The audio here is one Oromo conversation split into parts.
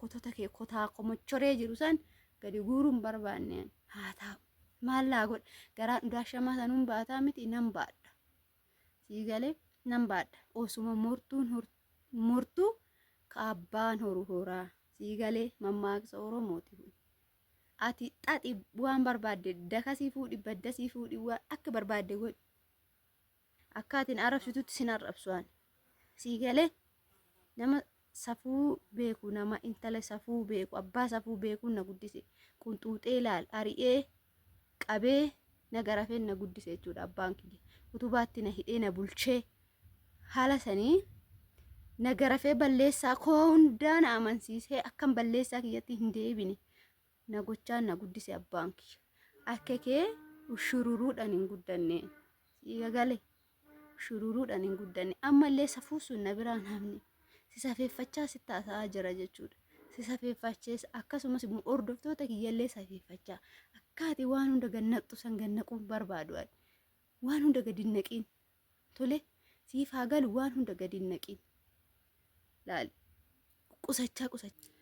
Kotota kee kotaa komochoree jiru san gadi guuruu hin barbaanne ani. Haa taa'u. Maal laa godha? Garaan udaashamaa sanuun baataa miti nan baadha. Sii galee nan baadha. Osuma mortuun mortuu ka abbaan horu horaa. Sii galee mammaaksa Oromooti kun. Ati xaxi waan barbaadde dakasii fuudhi baddasii fuudhi waan akka barbaadde godhi. Akka atin arrabsitutti sin arrabsu ani. Sii galee nama safuu beeku nama intala safuu beeku abbaa safuu beekuun na guddise qunxuuxee laal ari'ee qabee na garafeen na guddise jechuudha abbaan kiyya. Utubaatti na hidhee na bulchee haala sanii na garafee balleessaa koo hundaa na amansiisee akkan balleessaa kiyyatti hin deebine na gochaan na guddise abbaan kiyya. Akka kee shururuudhaan hin guddanne. Sii gale shururuudhaan hin guddanne. Ammallee safuu sun na biraan hafne. Si safeeffachaa sitti haasa'aa jira jechuudha. Si safeeffachees akkasumas immoo hordoftoota kiyyallee safeeffachaa. Akka ati waan hunda gannaqxu san gannaquun barbaadu ani. Waan hunda gadi hin naqiin. Tole siif haa galu waan hunda gadi hin naqiin. Laali. Qusachaa qusachaa.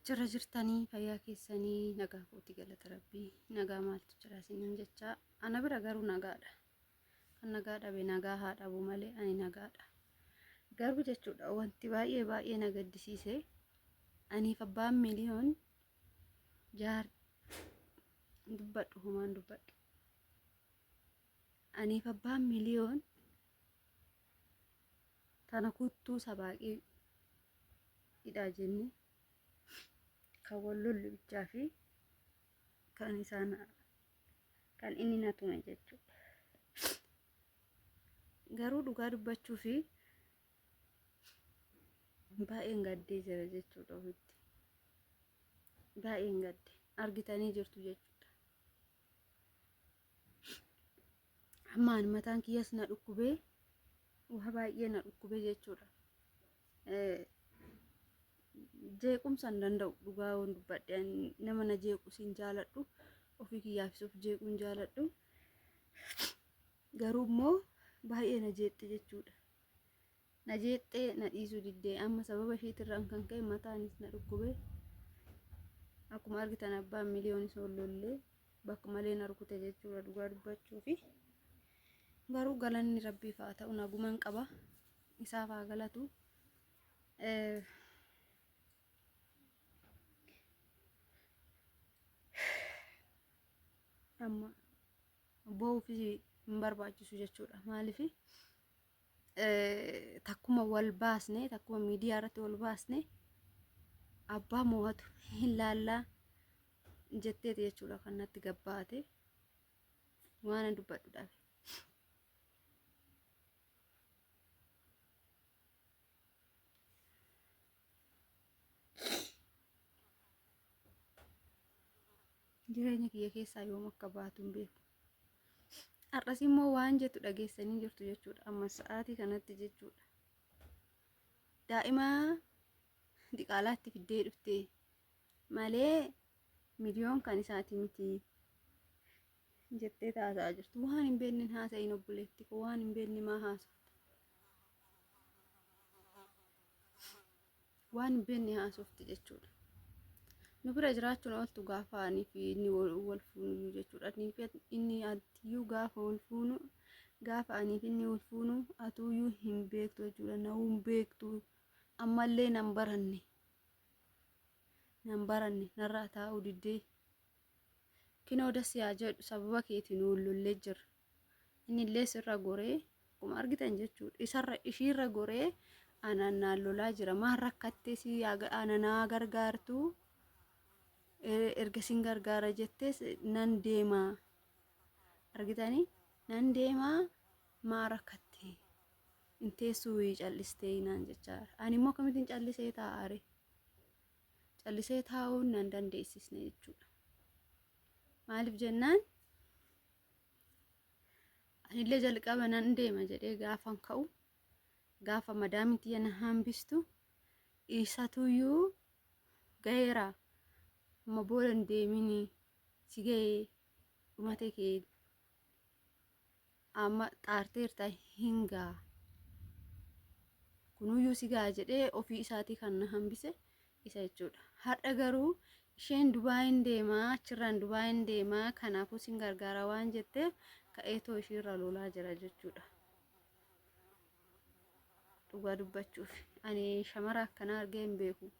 Jira jirtanii fayyaa keessanii nagaa kooti galata rabbii nagaa maaltu jira isiniin jechaa ana bira garuu nagaadha. Kan nagaa dhabe nagaa haa dhabu malee ani nagaadha. Garuu jechuudha wanti baay'ee baay'ee na gaddisiise aniif abbaan miliyoon jaar dubbadhu homaan dubbadhu. Aniif abbaan miliyoon tana kuttuu sabaaqii hidhaa jenne kan wal lollu bichaa fi kan isaan kan inni na tume jechuudha. Garuu dhugaa dubbachuu fi baay'een gaddee jira jechuudha ofitti. Baay'een gadde argitanii jirtu jechuudha. Amma ani mataan kiyyas na dhukkubee waa baay'ee na dhukkubee jechuudha. Jeequmsa hin danda'u dhugaa yoon dubbadhe nama na jeequ sin jaaladhu ofii kiyyaafis of jeequu hin jaaladhu. Garuu immoo baay'ee na jeeqxe jechuudha. Na jeeqxee na dhiisuu diddee amma sababa ishiitirraan kan ka'e mataanis na dhukkube. Akkuma argitan abbaan miliyoonis ol lollee bakka malee na rukute jechuudha dhugaa dubbachuufi. Garuu galanni rabbiif haa ta'u naguman qaba. Isaaf haa galatu. Amma boo'uufis hin barbaachisu jechuudha. Maaliif takkuma wal baasne takkuma miidiyaa irratti wal baasne abbaa moo'atu hin laallaa jetteeti jechuudha kan natti gabbaate waan an dubbadhu dhabe. Jireenya kiyya keessaa yoom akka baatu hin beeku. Har'as immoo waan jettu dhageessanii jirtu jechuudha. Amma sa'aatii kanatti jechuudha. Daa'ima diqaalaatti fiddee dhufte malee miliyoon kan isaati miti jettee taasa'aa jirtu. Waan hin beekne hin haasa'iin obboleetti koo waan hin beekne maa haasofta? Waan hin beekne haasofti jechuudha. Nu bira jiraachuun ooltu gaafa ani fi inni wal fuunuyyuu jechuudha. Ani fi inni atiyyuu gaafa wal fuunu gaafa ani fi inni wal fuunu atuuyyuu hin beektu jechuudha. Na'uu hin beektu. Ammallee nan baranne. Nan baranne narraa taa'uu diddee. Kinoo das yaa jedhu sababa keetiin wal lollee jirra. Innillee sirra goree akkuma argitan jechuudha. Isarra ishiirra goree anaan naan lolaa jira. Maal rakkattee si ana naa gargaartu erga sin gargaara jettees nan deema. Argitanii nan deema maa rakkattee hin teessuu callistee naan jechaa. Ani immoo akkamittiin callisee taa'aare? Callisee taa'uun nan dandeessisne jechuudha. Maaliif jennaan anillee jalqaba nan deema jedhee gaafan ka'u gaafa madaamiin tiyya na hambistu isatuyyuu gaheera amma booda hin deeminii si gahee dhumate kee amma xaarteerta hin gaa kunuyyuu si gaa jedhee ofii isaatii kan na hambise Isa jechuudha. Har'a garuu isheen Dubaayin deemaa achirraan Dubaayin deemaa kanaafuu sin gargaara waan jetteef ka'eetoo ishiirra lolaa jira jechuudha. Dhugaa dubbachuuf ani shamara akkanaa argee hin beeku.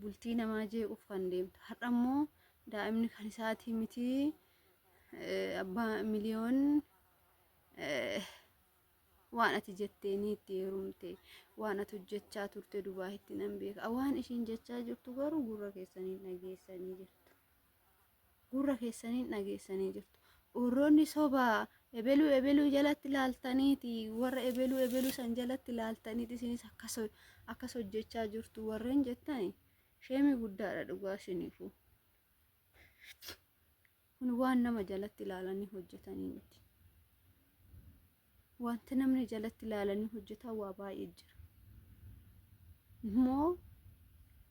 Bultii namaa jeequuf kan deemtu. Har'a immoo daa'imni kan isaatii miti abbaa miliyoon waan ati jetteenii itti heerumte waan ati hojjechaa turte Dubaayitti nan beeka. Waan ishiin jechaa jirtu garuu gurra keessaniin dhageessanii jirtu. Gurra keessaniin dhageessanii jirtu. Warroonni sobaa ebeluu ebeluu jalatti laaltaniiti warra ebeluu ebeluu san jalatti laaltaniiti isinis akkas akkas hojjechaa jirtu warreen jettani sheemii guddaadha dhugaa isiniifuu. Kun waan nama jalatti ilaalanii hojjetanii miti. Wanti namni jalatti ilaalanii hojjetan waa baay'ee jira. Immoo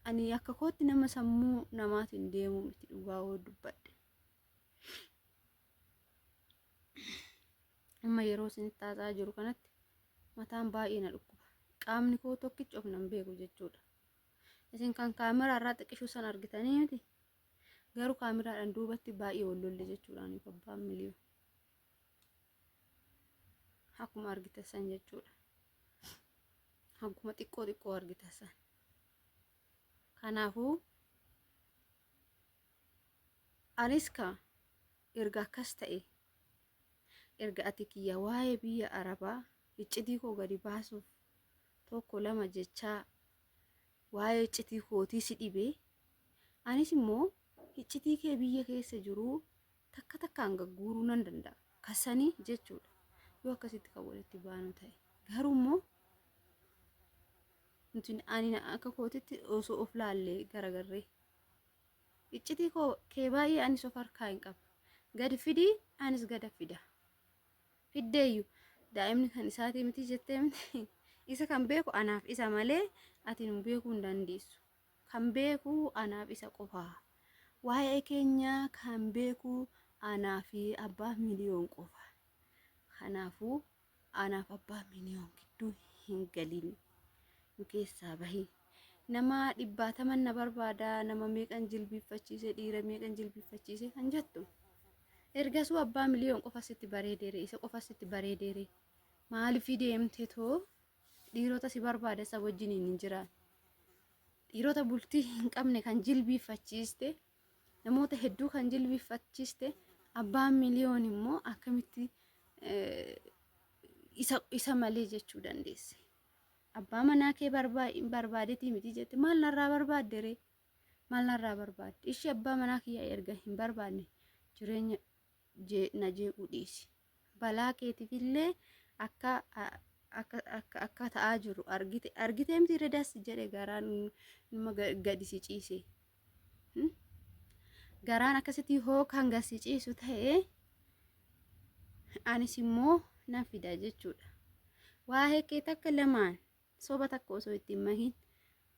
ani akka kootti nama sammuu namaatiin deemu miti dhugaa yoo dubbadhe. Amma yeroo isinitti haasa'aa jiru kanatti mataan baay'ee na dhukkuba. Qaamni koo tokkichi of nan beeku jechuudha. Isin kan kaameraa irraa xiqqishuu san argitanii miti. Garuu kaameraadhaan duubatti baay'ee wal lolle jechuudha aniif abbaan miliyoon. Akkuma argitan san jechuudha. Akkuma xiqqoo xiqqoo argitan san. Kanaafuu anis ka erga akkas ta'e erga ati kiyya waa'ee biyya Arabaa iccitii koo gadi baasuuf tokko lama jechaa waa'ee iccitii kootii si dhibee anis immoo iccitii kee biyya keessa jiruu takka takkaan gagguuruu nan danda'a. Kasanii jechuudha. Yoo akkasitti kan walitti baanu ta'e. Garuu immoo nuti ani akka kootitti osoo of laallee garagarree. Iccitii koo kee baay'ee anis of harkaa hin qaba. Gadi fidii anis gada fida. Fiddeeyyu daa'imni kan isaatii miti jettee miti. Isa kan beeku anaaf isa malee ati nu beekuu hin dandeessu. Kan beeku anaaf isa qofa. Waa'ee keenya kan beeku anaa fi abbaa miliyoon qofa. Kanaafuu anaaf abbaa miliyoon gidduu hin galin. Nu keessaa bahi. Nama dhibbaataman na barbaada, nama meeqan jilbiiffachiise, dhiira meeqan jilbiiffachiise kan jettu. Ergasuu abbaa miliyoon qofa sitti bareedeere, isa qofa sitti bareedeere. Maaliif deemte too dhiirota si barbaada isa wajjiniin hin jiraan. Dhiirota bultii hin qabne kan jilbiiffachiiste, namoota hedduu kan jilbiiffachiiste, abbaan miliyoon immoo akkamitti isa, isa malee jechuu dandeesse. Abbaa manaa kee barbaadetii miti jette maal narraa barbaadde ree? Maal narraa barbaadde? Ishii abbaa manaa kiyya erga hin barbaadne jireenya na jeequu dhiisi. Balaa keetiifillee akka akka akka akka ta'aa jiru argite argitee miti irra das jedhe garaan numa gadi si ciise. Garaan akkasitti hoo kan gad si ciisu ta'e anis immoo nan fida jechuudha. Waa'ee kee takka lamaan soba takka osoo itti hin mahin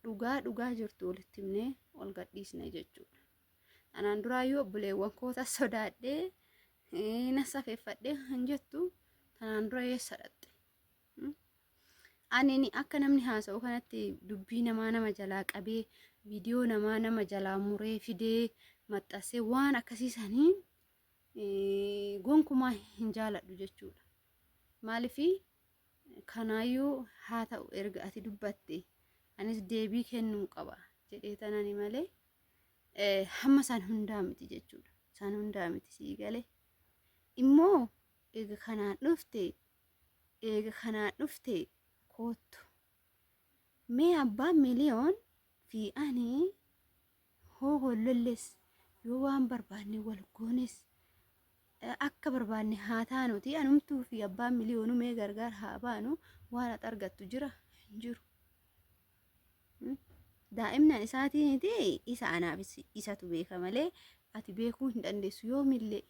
dhugaa dhugaa jirtu walitti himnee ol gadhiisna jechuudha. Anaan duraayyuu obboleewwan koota sodaadhee na safeeffadhee kan jettu tanaan dura eessa dhaqxe? Ani akka namni haasa'u kanatti dubbii namaa nama jalaa qabee viidiyoo namaa nama jalaa muree fidee maxxansee waan akkasii saniin gonkumaa hin jaaladhu jechuudha. Maaliif kanaayyuu haa ta'u erga ati dubbatte anis deebii kennuu qaba jedhee tanani malee hamma isaan hundaa miti jechuudha. Isaan hundaa miti sii galee. Immoo eega kanaan dhufte eega kanaan dhufte koottu. Mee abbaan miliyoon fi ani hoo hollolles yoo waan barbaanne wal goones akka barbaanne haa taanuti anumtuu fi abbaan miliyoonuu mee gargaar haa baanu waan ati argattu jira hin jiru. Daa'imni an isaatiiniti isa anaaf isatu beeka malee ati beekuu hin dandeessu yoomillee.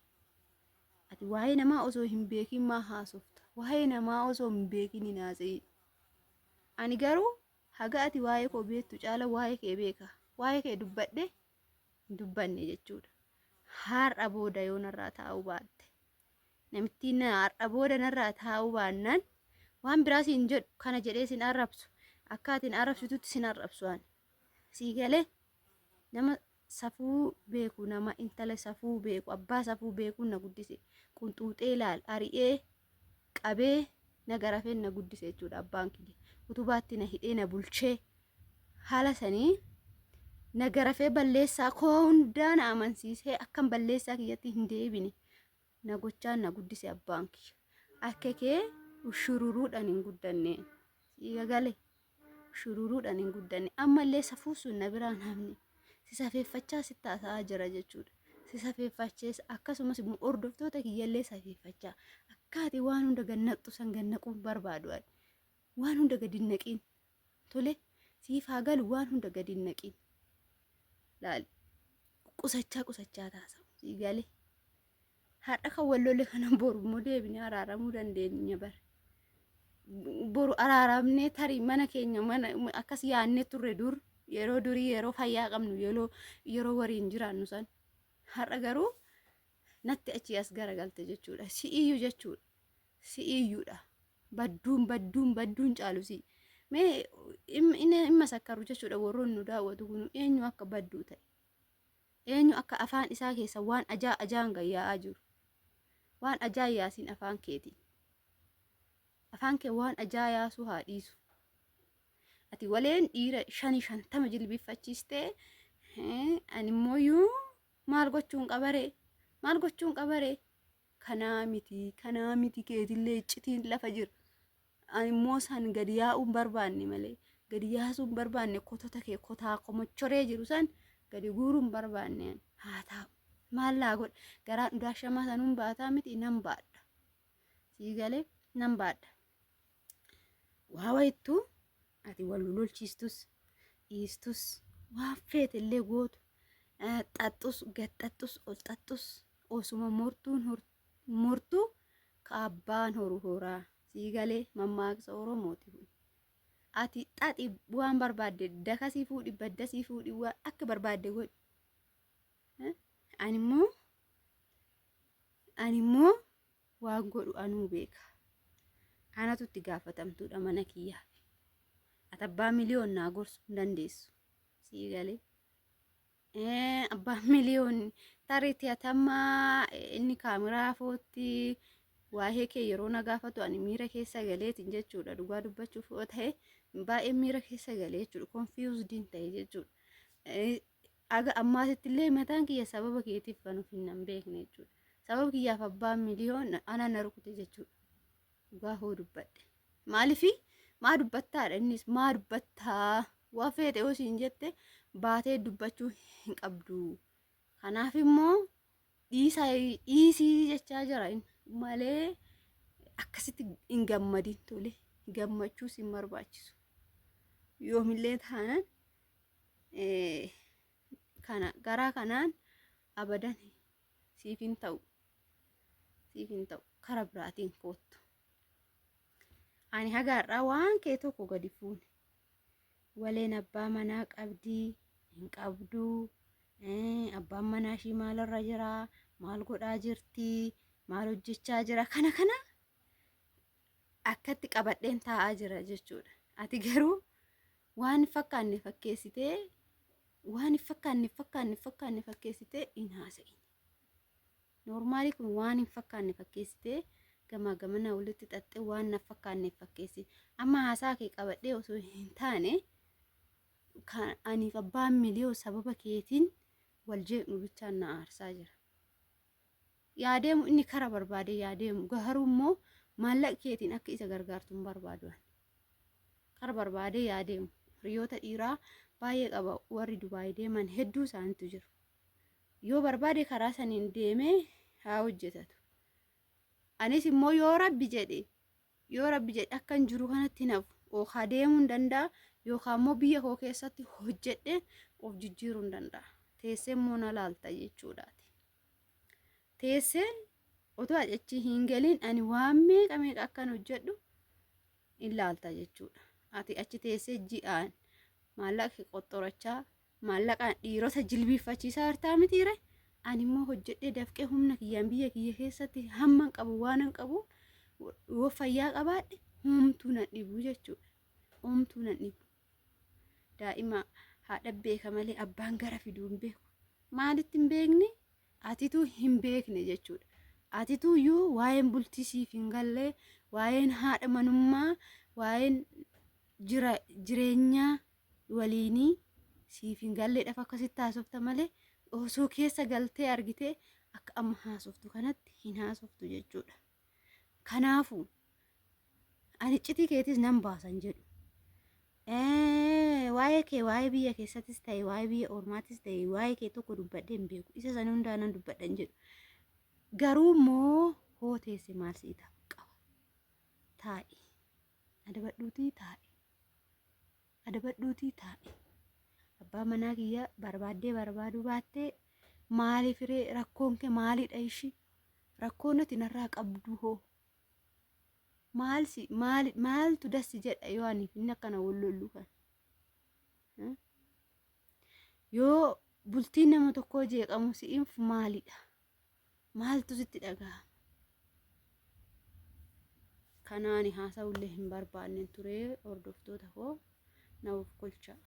Ati waa'ee namaa osoo hin beekin maa haasofta? Waa'ee namaa osoo hin beekin hin haasa'in. Ani garuu haga ati waa'ee koo beektu caala waa'ee kee beeka. Waa'ee kee dubbadhe hin dubbanne jechuudha. Har'a booda yoo narraa taa'uu baatte. Namittiin har'a booda narraa taa'uu baannaan waan biraa siin jedhu kana jedhee sin arrabsu. Akka ati hin arrabsitutti sin arrabsu ani. Sii galee nama safuu beeku nama intala safuu beeku abbaa safuu beekuun na guddise. Qunxuuxee laal ari'ee qabee na garafeen na guddise jechuudha abbaan kiyya. Utubaatti na hidhee na bulchee haala sanii na garafee balleessaa koo hundaa na amansiisee akkan balleessaa kiyyatti hin deebine na gochaan na guddise abbaan kiyya. Akka kee shururuudhaan hin guddanne. Sii gale shururuudhaan hin guddanne. Ammallee safuu sun na biraan hafne. Si safeeffachaa sitti haasa'aa jira jechuudha. Si safeeffachees akkasumas immoo hordoftoota kiyyallee safeeffachaa akka ati waan hunda gannaqxu san gannaquu barbaadu ani. Waan hunda gadi hin naqiin. Tole siif haa galu waan hunda gadi hin naqiin. Laali qusachaa qusachaa taasa'u sii galee. Har'a kan wal lole kana boru immoo deebinee araaramuu dandeenya bara. Boru araaramnee tarii mana keenya mana akkas yaadnee turre dur yeroo durii yeroo fayyaa qabnu yeroo yeroo waliin jiraannu san. Har'a garuu natti achii as garagalte jechuudha. Si'iyyuu jechuudha. Si'iyyuudha. Badduun badduun badduun caalu si'i. Mee inni masakkaru jechuudha warroonni nu daawwatu kun eenyu akka badduu ta'e. Eenyu akka afaan isaa keessa waan ajaa ajaan gad yaa'aa jiru. Waan ajaa yaasiin afaan keetiin. Afaan kee waan ajaa yaasuu haa dhiisu. Ati waleen dhiira shani shantama jilbiiffachiistee ani immoo maal gochuun qabaree? Maal gochuun qabaree? Kanaa miti kanaa miti keetillee iccitiin lafa jira. Ani immoo san gadi yaa'uu hin barbaanne malee gadi yaasuu hin barbaanne kotota kee kotaa komochoree jiru san gadi guuruu hin barbaanne ani. Haa taa'u. Maal laa godha garaan udaa shamaa sanuun baataa miti nan baadha. Sii galee nan baadha. Waa wayittuu ati wal lolchiistus dhiistus waan feete illee gootu xaxxus gad xaxxus ol xaxxus osuma mortuun mortuu ka abbaan horu horaa sii galee mammaaksa Oromooti kun. Ati xaxi waan barbaadde dakasii fuudhi baddasii fuudhi waan akka barbaadde godhi. Ani immoo ani immoo waan godhu anuu beeka. Anatu itti gaafatamtuudha mana kiyyaaf. Ati abbaa miliyoon naa gorsuu hin dandeessu. Sii galee. Abbaan miliyoon tarii ati amma inni kaameraa footti waa'ee kee yeroo na gaafatu ani miira keessa galeetiin jechuudha. Dhugaa dubbachuuf yoo ta'e baay'ee miira keessa galee jechuudha. Confused ta'e jechuudha. Aga ammaatitti illee mataan kiyya sababa keetiif kan of hin beekne jechuudha. Sababa kiyyaaf abbaan miliyoon ana na rukute jechuudha. Dhugaa hoo dubbadhe. Maalifi maa dubbattaadha innis maa dubbattaa waa feete yoo siin jette baatee dubbachuu hin qabdu. Kanaaf immoo dhiisaa dhiisii jechaa jira inni malee akkasitti hin gammadin tole gammachuus hin barbaachisu. Yoomillee taanaan kana garaa kanaan abadan siif hin ta'u siif hin ta'u kara biraatiin koottu. Ani haga har'aa waan kee tokko gadi fuune. Waleen abbaa manaa qabdii hin qabduu abbaan manaa ishii maalirra jira maal godhaa jirti maal hojjechaa jira kana kana akkatti qabadheen taa'aa jira jechuudha. Ati garuu waan hin fakkaanne fakkeessitee waan hin fakkaanne fakkaanne fakkaanne fakkeessitee hin haasa'in. Noormaalii kun waan hin fakkaanne fakkeessitee gamaa gamanaa walitti xaxxee waan na fakkaanne fakkeessi. Amma haasaa kee qabadhee osoo hin taane kan aniif abbaan miliyoon sababa keetiin wal jeeqnu bichaan na aarsaa jira. Yaa deemu inni kara barbaade yaa deemu garuu immoo maallaqa keetiin akka isa gargaartu hin barbaadu ani. Kara barbaade yaa deemu. Hiriyoota dhiiraa baay'ee qaba warri Dubaay deeman hedduu isaaniitu jiru. Yoo barbaade karaa saniin deemee haa hojjetatu. Anis immoo yoo rabbi jedhe yoo rabbi jedhe akkan jiru kanatti hin hafu. Yookaan deemuu hin danda'a yookaan immoo biyya koo keessatti hojjedhe of jijjiiruu hin danda'a. Teessee immoo na laalta jechuudhaati. Teessee otoo achi hin galiin ani waan meeqa meeqa akkan hojjedhu in laalta jechuudha. Ati achi teessee ji'aan maallaqa qoxxorachaa maallaqaan dhiirota jilbiiffachiisaa jirtaa mitiire? Ani immoo hojjedhee dafqee humna kiyyaan biyya kiyya keessatti hamman qabu waanan qabu yoo fayyaa qabaadhe homtuu nan dhibu jechuudha. Homtuu nan dhibu. Daa'ima Haadha beeka malee abbaan gara fiduu hin beeku. Maalitti hin beekne? Atituu hin beekne jechuudha. Atituu iyyuu waa'een bultii siif hin galle, waa'een haadha manummaa, waa'een jira jireenyaa waliinii siif hin galleedhaaf akkasitti haasofta malee osoo keessa galtee argitee akka amma haasoftu kanatti hin haasoftu jechuudha. Kanaafuu ani iccitii keetis nan baasan jedhu. Waa'ee kee waa'ee biyya keessattis ta'e waa'ee biyya ormaatis ta'e waa'ee kee tokko dubbadhee hin beeku. Isa sana hundaa nan dubbadha hin jedhu. Garuu immoo hoo teesse maal sii ta'u qaba. Taa'i. Adabadhuutii taa'i. Adabadhuutii taa'i. Abbaa manaa kiyya barbaaddee barbaaduu baattee maaliif ree rakkoon kee maalidha ishii? Rakkoon ati narraa qabdu hoo? Maal si maal maaltu dassi jedha yoo aniif inni akkana wal lollu kan. Yoo bultiin nama tokkoo jeeqamu si'inf maalidha? Maaltu sitti dhagahama? Kanaani haasa'ullee hin barbaanne ture hordoftoota koo na of kolchaa.